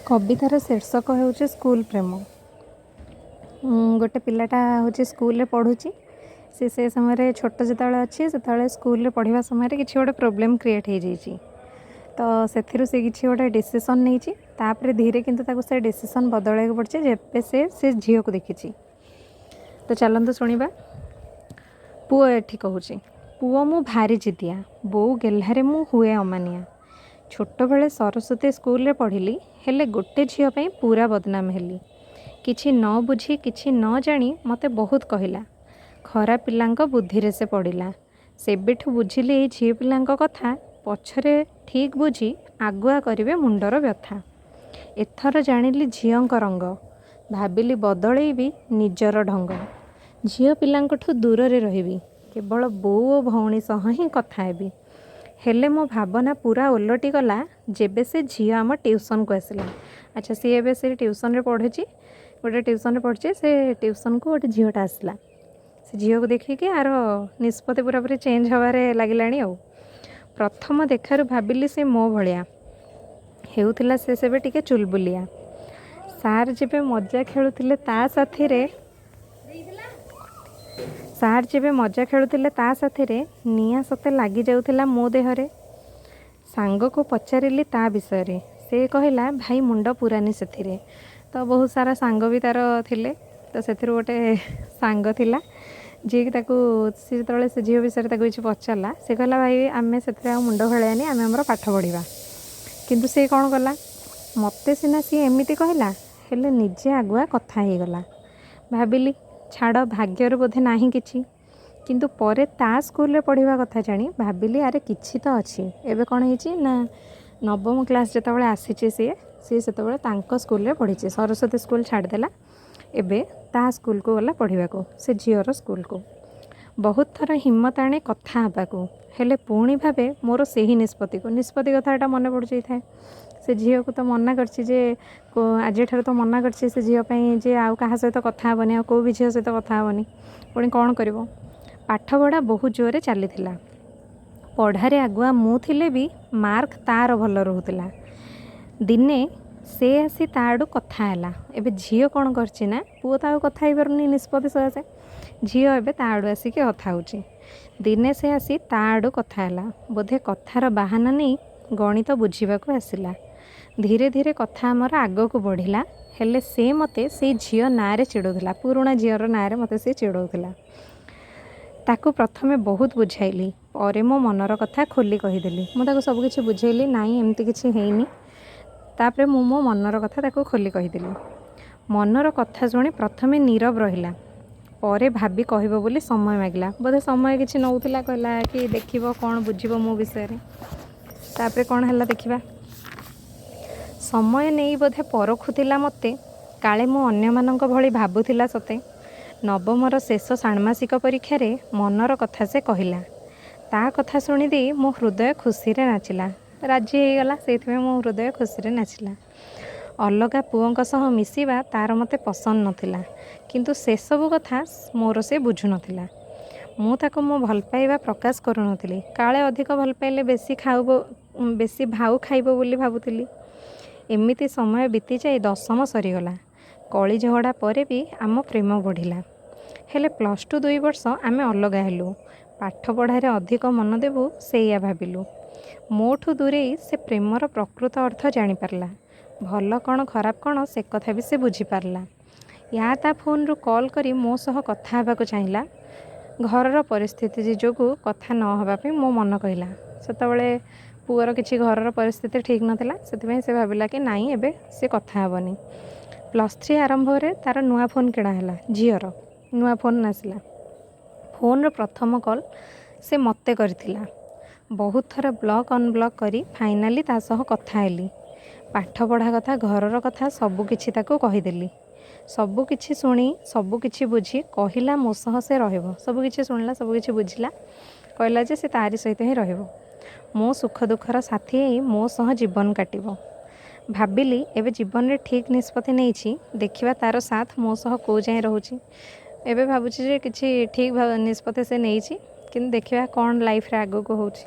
କବିତାର ଶୀର୍ଷକ ହେଉଛି ସ୍କୁଲ ପ୍ରେମ। ଗୋଟେ ପିଲାଟା ହେଉଛି ସ୍କୁଲରେ ପଢ଼ୁଛି। ସେ ସେ ସମୟରେ ଛୋଟ ଯେତେବେଳେ ଅଛି, ସେତେବେଳେ ସ୍କୁଲରେ ପଢ଼ିବା ସମୟରେ କିଛି ଗୋଟେ ପ୍ରୋବ୍ଲେମ୍ କ୍ରିଏଟ୍ ହେଇଯାଇଛି। ତ ସେଥିରୁ ସେ କିଛି ଗୋଟେ ଡିସିସନ୍ ନେଇଛି। ତାପରେ ଧୀରେ କିନ୍ତୁ ତାକୁ ସେ ଡିସିସନ୍ ବଦଳାଇବାକୁ ପଡ଼ିଛି, ଯେବେ ସେ ସେ ଝିଅକୁ ଦେଖିଛି। ତ ଚାଲନ୍ତୁ ଶୁଣିବା। ପୁଅ ଏଠି କହୁଛି, "ପୁଅ ମୁଁ ଭାରି ଜିଦିଆ, ବୋଉ ଗେହ୍ଲାରେ ମୁଁ ହୁଏ ଅମାନିଆ। ଛୋଟବେଳେ ସରସ୍ୱତୀ ସ୍କୁଲରେ ପଢ଼ିଲି, ହେଲେ ଗୋଟେ ଝିଅ ପାଇଁ ପୁରା ବଦନାମ ହେଲି। କିଛି ନ ବୁଝି, କିଛି ନ ଜାଣି ମୋତେ ବହୁତ କହିଲା। ଖରାପ ପିଲାଙ୍କ ବୁଦ୍ଧିରେ ସେ ପଡ଼ିଲା। ସେବେଠୁ ବୁଝିଲି ଏଇ ଝିଅ ପିଲାଙ୍କ କଥା, ପଛରେ ଠିକ୍ ବୁଝି ଆଗୁଆ କରିବେ ମୁଣ୍ଡର ବ୍ୟଥା। ଏଥର ଜାଣିଲି ଝିଅଙ୍କ ରଙ୍ଗ, ଭାବିଲି ବଦଳେଇବି ନିଜର ଢଙ୍ଗ। ଝିଅ ପିଲାଙ୍କଠୁ ଦୂରରେ ରହିବି, କେବଳ ବୋଉ ଓ ଭଉଣୀ ସହ ହିଁ କଥା ହେବି। ହେଲେ ମୋ ଭାବନା ପୁରା ଓଲଟି ଗଲା, ଯେବେ ସେ ଝିଅ ଆମ ଟ୍ୟୁସନକୁ ଆସିଲା।" ଆଚ୍ଛା, ସିଏ ଏବେ ସେ ଟ୍ୟୁସନରେ ପଢ଼ୁଛି, ଗୋଟେ ଟ୍ୟୁସନରେ ପଢ଼ୁଛି। ସେ ଟ୍ୟୁସନକୁ ଗୋଟେ ଝିଅଟା ଆସିଲା। ସେ ଝିଅକୁ ଦେଖିକି ଆର ନିଷ୍ପତ୍ତି ପୁରାପୁରି ଚେଞ୍ଜ ହେବାରେ ଲାଗିଲାଣି। ଆଉ "ପ୍ରଥମ ଦେଖାରୁ ଭାବିଲି ସେ ମୋ ଭଳିଆ ହେଉଥିଲା। ସେ ସେବେ ଟିକେ ଚୁଲବୁଲିଆ। ସାର୍ ଯେବେ ମଜା ଖେଳୁଥିଲେ ତା ସାଥିରେ, ସାର୍ ଯେବେ ମଜା ଖେଳୁଥିଲେ ତା ସାଥିରେ, ନିଆଁ ସତେ ଲାଗିଯାଉଥିଲା ମୋ ଦେହରେ। ସାଙ୍ଗକୁ ପଚାରିଲି ତା ବିଷୟରେ, ସେ କହିଲା, ଭାଇ ମୁଣ୍ଡ ପୁରାନି ସେଥିରେ।" ତ ବହୁତ ସାରା ସାଙ୍ଗ ବି ତା'ର ଥିଲେ। ତ ସେଥିରୁ ଗୋଟେ ସାଙ୍ଗ ଥିଲା, ଯିଏକି ତାକୁ ସେ ଯେତେବେଳେ ସେ ଝିଅ ବିଷୟରେ ତାକୁ କିଛି ପଚାରିଲା, ସେ କହିଲା, "ଭାଇ, ଆମେ ସେଥିରେ ଆଉ ମୁଣ୍ଡ ଖେଳେଇବାନି, ଆମେ ଆମର ପାଠ ପଢ଼ିବା।" କିନ୍ତୁ ସେ କ'ଣ କଲା? "ମୋତେ ସିନା ସିଏ ଏମିତି କହିଲା, ହେଲେ ନିଜେ ଆଗୁଆ କଥା ହେଇଗଲା। ଭାବିଲି ଛାଡ଼, ଭାଗ୍ୟରେ ବୋଧେ ନାହିଁ କିଛି। କିନ୍ତୁ ପରେ ତା ସ୍କୁଲରେ ପଢ଼ିବା କଥା ଜାଣି ଭାବିଲି, ଆରେ କିଛି ତ ଅଛି।" ଏବେ କ'ଣ ହେଇଛି ନା, ନବମ କ୍ଲାସ୍ ଯେତେବେଳେ ଆସିଛି, ସିଏ ସେତେବେଳେ ତାଙ୍କ ସ୍କୁଲରେ ପଢ଼ିଛି। ସରସ୍ୱତୀ ସ୍କୁଲ ଛାଡ଼ିଦେଲା, ଏବେ ତା ସ୍କୁଲକୁ ଗଲା ପଢ଼ିବାକୁ, ସେ ଝିଅର ସ୍କୁଲକୁ। "ବହୁତ ଥର ହିମ୍ମତ ଆଣେ କଥା ହେବାକୁ, ହେଲେ ପୁଣି ଭାବେ ମୋର ସେହି ନିଷ୍ପତ୍ତିକୁ।" ନିଷ୍ପତ୍ତି କଥାଟା ମନେ ପଡ଼ିଯାଇଥାଏ। ସେ ଝିଅକୁ ତ ମନା କରିଛି ଯେ, ଆଜିଠାରୁ ତ ମନା କରିଛି ସେ ଝିଅ ପାଇଁ ଯେ ଆଉ କାହା ସହିତ କଥା ହେବନି, ଆଉ କେଉଁ ବି ଝିଅ ସହିତ କଥା ହେବନି। ପୁଣି କ'ଣ କରିବ? "ପାଠପଢ଼ା ବହୁତ ଜୋରରେ ଚାଲିଥିଲା। ପଢ଼ାରେ ଆଗୁଆ ମୁଁ ଥିଲେ ବି ମାର୍କ ତା'ର ଭଲ ରହୁଥିଲା। ଦିନେ ସେ ଆସି ତା ଆଡ଼ୁ କଥା ହେଲା।" ଏବେ ଝିଅ କ'ଣ କରିଛି ନା, ପୁଅ ତ ଆଉ କଥା ହେଇପାରୁନି ନିଷ୍ପତ୍ତି ସକାଶେ, ଝିଅ ଏବେ ତା ଆଡ଼ୁ ଆସିକି କଥା ହେଉଛି। "ଦିନେ ସେ ଆସି ତା ଆଡ଼ୁ କଥା ହେଲା। ବୋଧେ କଥାର ବାହାନା ନେଇ ଗଣିତ ବୁଝିବାକୁ ଆସିଲା। ଧୀରେ ଧୀରେ କଥା ଆମର ଆଗକୁ ବଢ଼ିଲା। ହେଲେ ସେ ମୋତେ ସେଇ ଝିଅ ନାଁରେ ଚିଡ଼ଉଥିଲା। ପୁରୁଣା ଝିଅର ନାଁରେ ମୋତେ ସେ ଚିଡ଼ଉଥିଲା। ତାକୁ ପ୍ରଥମେ ବହୁତ ବୁଝାଇଲି। ପରେ ମୋ ମନର କଥା ଖୋଲି କହିଦେଲି। ମୁଁ ତାକୁ ସବୁକିଛି ବୁଝେଇଲି, ନାଇଁ ଏମିତି କିଛି ହେଇନି। ତାପରେ ମୁଁ ମୋ ମନର କଥା ତାକୁ ଖୋଲି କହିଦେଲି। ମନର କଥା ଶୁଣି ପ୍ରଥମେ ନୀରବ ରହିଲା। ପରେ ଭାବି କହିବ ବୋଲି ସମୟ ମାଗିଲା।" ବୋଧେ ସମୟ କିଛି ନେଉଥିଲା, କହିଲା କି ଦେଖିବ କ'ଣ ବୁଝିବ ମୋ ବିଷୟରେ। ତାପରେ କ'ଣ ହେଲା ଦେଖିବା। "ସମୟ ନେଇ ବୋଧେ ପରଖୁଥିଲା ମୋତେ, କାଳେ ମୁଁ ଅନ୍ୟମାନଙ୍କ ଭଳି ଭାବୁଥିଲା ସତେ। ନବମର ଶେଷ ଷାଣ୍ମାସିକ ପରୀକ୍ଷାରେ ମନର କଥା ସେ କହିଲା। ତା କଥା ଶୁଣିଦେଇ ମୋ ହୃଦୟ ଖୁସିରେ ନାଚିଲା।" ରାଜି ହେଇଗଲା, ସେଇଥିପାଇଁ ମୋ ହୃଦୟ ଖୁସିରେ ନାଚିଲା। "ଅଲଗା ପୁଅଙ୍କ ସହ ମିଶିବା ତା'ର ମୋତେ ପସନ୍ଦ ନଥିଲା। କିନ୍ତୁ ସେସବୁ କଥା ମୋର ସେ ବୁଝୁନଥିଲା। ମୁଁ ତାକୁ ମୋ ଭଲ ପାଇବା ପ୍ରକାଶ କରୁନଥିଲି। କାଳେ ଅଧିକ ଭଲ ପାଇଲେ ବେଶୀ ଖାଉବ, ବେଶୀ ଭାଉ ଖାଇବ ବୋଲି ଭାବୁଥିଲି। ଏମିତି ସମୟ ବିତିଯାଇ ଦଶମ ସରିଗଲା। କଳି ଝଗଡ଼ା ପରେ ବି ଆମ ପ୍ରେମ ବଢ଼ିଲା। ହେଲେ +2 2 ବର୍ଷ ଆମେ ଅଲଗା ହେଲୁ। ପାଠ ପଢ଼ାରେ ଅଧିକ ମନ ଦେବୁ, ସେଇଆ ଭାବିଲୁ। ମୋଠୁ ଦୂରେଇ ସେ ପ୍ରେମର ପ୍ରକୃତ ଅର୍ଥ ଜାଣିପାରିଲା। ଭଲ କ'ଣ, ଖରାପ କ'ଣ, ସେ କଥା ବି ସେ ବୁଝିପାରିଲା। ୟା ତା ଫୋନ୍ରୁ କଲ୍ କରି ମୋ ସହ କଥା ହେବାକୁ ଚାହିଁଲା। ଘରର ପରିସ୍ଥିତି ଯୋଗୁଁ କଥା ନ ହେବା ପାଇଁ ମୋ ମନ କହିଲା।" ସେତେବେଳେ ପୁଅର କିଛି ଘରର ପରିସ୍ଥିତି ଠିକ୍ ନଥିଲା, ସେଥିପାଇଁ ସେ ଭାବିଲା କି ନାଇଁ, ଏବେ ସେ କଥା ହେବନି। +3 ଆରମ୍ଭରେ ତା'ର ନୂଆ ଫୋନ୍ କିଣା ହେଲା। ଝିଅର ନୂଆ ଫୋନ୍ ଆସିଲା। ଫୋନ୍ର ପ୍ରଥମ କଲ୍ ସେ ମୋତେ କରିଥିଲା। ବହୁତ ଥର ବ୍ଲକ୍ ଅନବ୍ଲକ୍ କରି ଫାଇନାଲି ତା ସହ କଥା ହେଲି। ପାଠପଢ଼ା କଥା, ଘରର କଥା ସବୁକିଛି ତାକୁ କହିଦେଲି। ସବୁକିଛି ଶୁଣି, ସବୁକିଛି ବୁଝି କହିଲା ମୋ ସହ ସେ ରହିବ। ସବୁକିଛି ଶୁଣିଲା, ସବୁକିଛି ବୁଝିଲା, କହିଲା ଯେ ସେ ତାରି ସହିତ ହିଁ ରହିବ। ମୋ ସୁଖ ଦୁଃଖର ସାଥୀ ହେଇ ମୋ ସହ ଜୀବନ କାଟିବ। ଭାବିଲି ଏବେ ଜୀବନରେ ଠିକ୍ ନିଷ୍ପତ୍ତି ନେଇଛି। ଦେଖିବା ତା'ର ସାଥ ମୋ ସହ କେଉଁ ଯାଏଁ ରହୁଛି। ଏବେ ଭାବୁଛି ଯେ କିଛି ଠିକ୍ ନିଷ୍ପତ୍ତି ସେ ନେଇଛି, କିନ୍ତୁ ଦେଖିବା କ'ଣ ଲାଇଫ୍ରେ ଆଗକୁ ହେଉଛି।